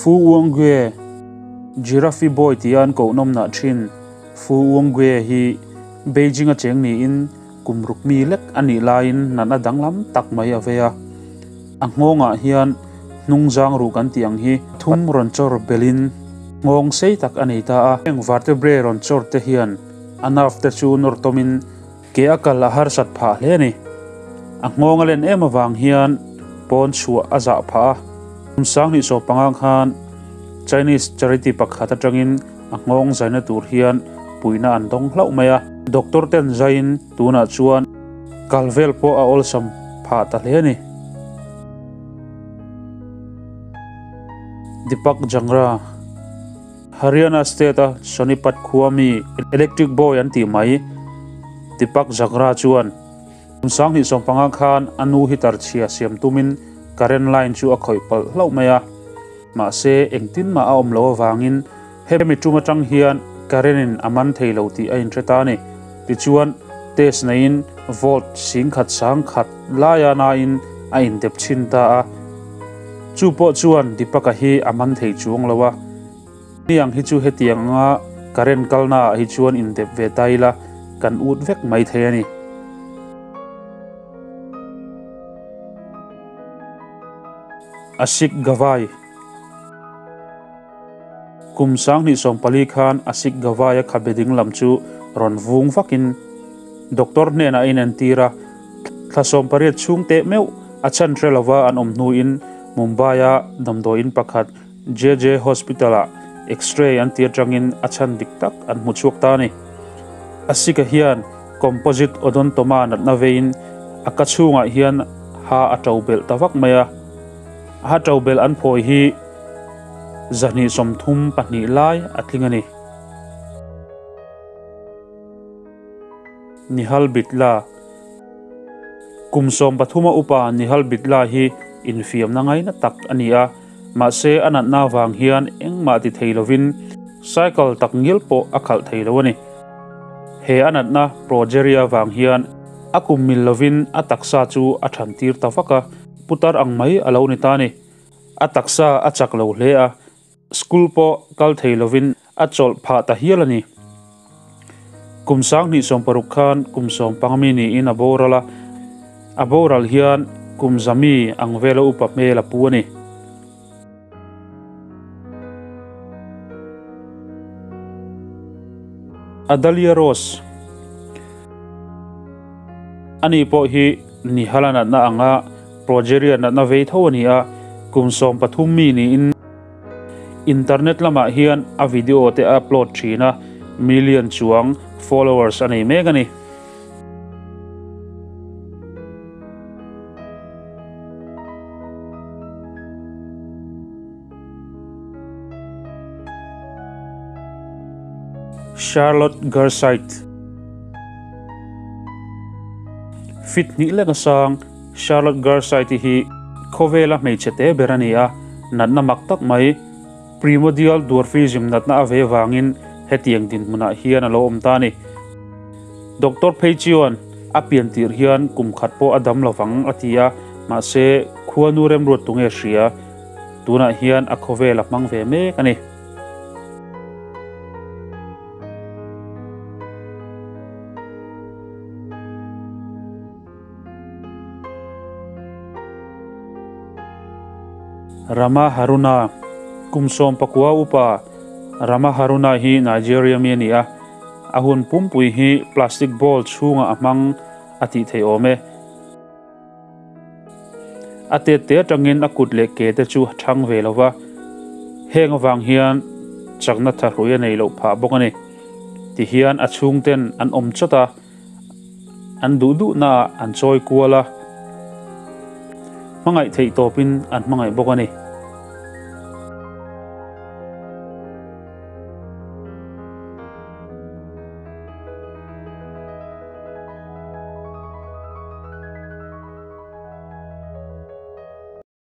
Fu Wongwe, Giraffe Boy tia an koh nawmnah thin Fu Wongwe hi Beijing a cheng niin kum ruk mi lek a nih laiin natna danglam tak mai a vei a. A nghawngah hian hnung zang ruh kan tih ang hi thum rawn chawr belhin nghawng sei tak a nei ta a. Heng vertebrae rawn chawr te hian a nerve te chu nawr tawmin Ke a kal a harsat phah hle a ni. A nghawng a len em avang hian pawn chhuah a zah phah a. Kum 2015 khan Chinese charity pakhat atangin a nghawng zaina tur hian puihna an dawng hlauh mai a. Doctor ten zaiin tunah chuan kal vel pawh a awlsam phah ta hle a ni. Deepak Jangra. Haryana state-a Sonipat khua mi Electric Boy an tih mai, Deepak Jangra chuan kum 2015 khan a nu heater chhia siam tumin current line chu a khawih palh hlauh mai a. Mahse, engtin mah a awm loh avangin hemi tum atang hian current in a man thei lo tih a inhre ta a ni. Tichuan, test neiin volt singkhat sangkhat laia nain a indep chhin ta a. Chu pawh chuan Deepak-a hi a man thei chuang lo a. Ni ang hi chu hetiang anga current kalna ah hi chuan indep ve ta ila kan ut vek mai thei a ni. Ashik Gavai Kum 2014 khan Ashik Gavai-a khabe ding lam chu rawn vung vakin doctor hnenah a inentir a, thla 18 chhung teh meuh a chhan hre lova an awm hnuin Mumbai-a damdawiin pakhat JJ Hospital-ah X-ray an ti atangin a chhan dik tak an hmu chhuak ta a ni. Asika hian Composite Odontoma natna veiin a ka chhungah hian ha a to belh ta vak mai a. A ha to belh an phawi hi 232 lai a tling a ni. Nihal Bitla Kum 13 a upa Nihal Bitla hi infiamna ngaina tak a ni a. Mahse, a natna avang hian engmah ti thei lovin cycle tak ngial pawh a khalh thei lo a ni. He a natna progeria avang hian a kum mil lovin a taksa chu a than tir ta vak a, putar ang mai a lo ni ta a ni. A taksa a chak lo hle a, school pawh kal thei lovin a chawlh phah ta hial a ni. Kum 2016 khan kum 15 mi niin a boral a, a boral hian kum zami ang vela upa hmel a pu a ni. Adalia Rose Ani pawh hi Nihala natna anga Progeria natna vei tho a ni a, kum 13 mi niin Internet lamah hian a video te a upload thin a, million chuang followers a nei mek a ni. Charlotte Garside Fit hnih lek a sang Charlotte Garside hi khawvela hmeichhe te ber a ni a, natna mak tak mai primordial dwarfism natna a ve vangin hetiang dinhmunah hian a lo awm ta a ni. Doctor phei chuan a pian tirh hian kum khat pawh a dam lovang a ti a, mahse khuanu remruat tunge hria tunah hian a khawvel a hmang ve mek a ni. Rama Haruna, Kum 19 upa Rama Haruna hi Nigeria mi a ni a, a hun pumpui hi plastic bowl chhungah a hmang a tih theih awm e. A tet te atangin a kut leh ke te chu a thang ve lova, heng avang hian chakna thahrui a nei loh phah bawk a ni. Tihian a chhungten an awm chawt a. An duh duhnaah an chawi kual a, hmangaih theih tawpin an hmangaih bawk a ni.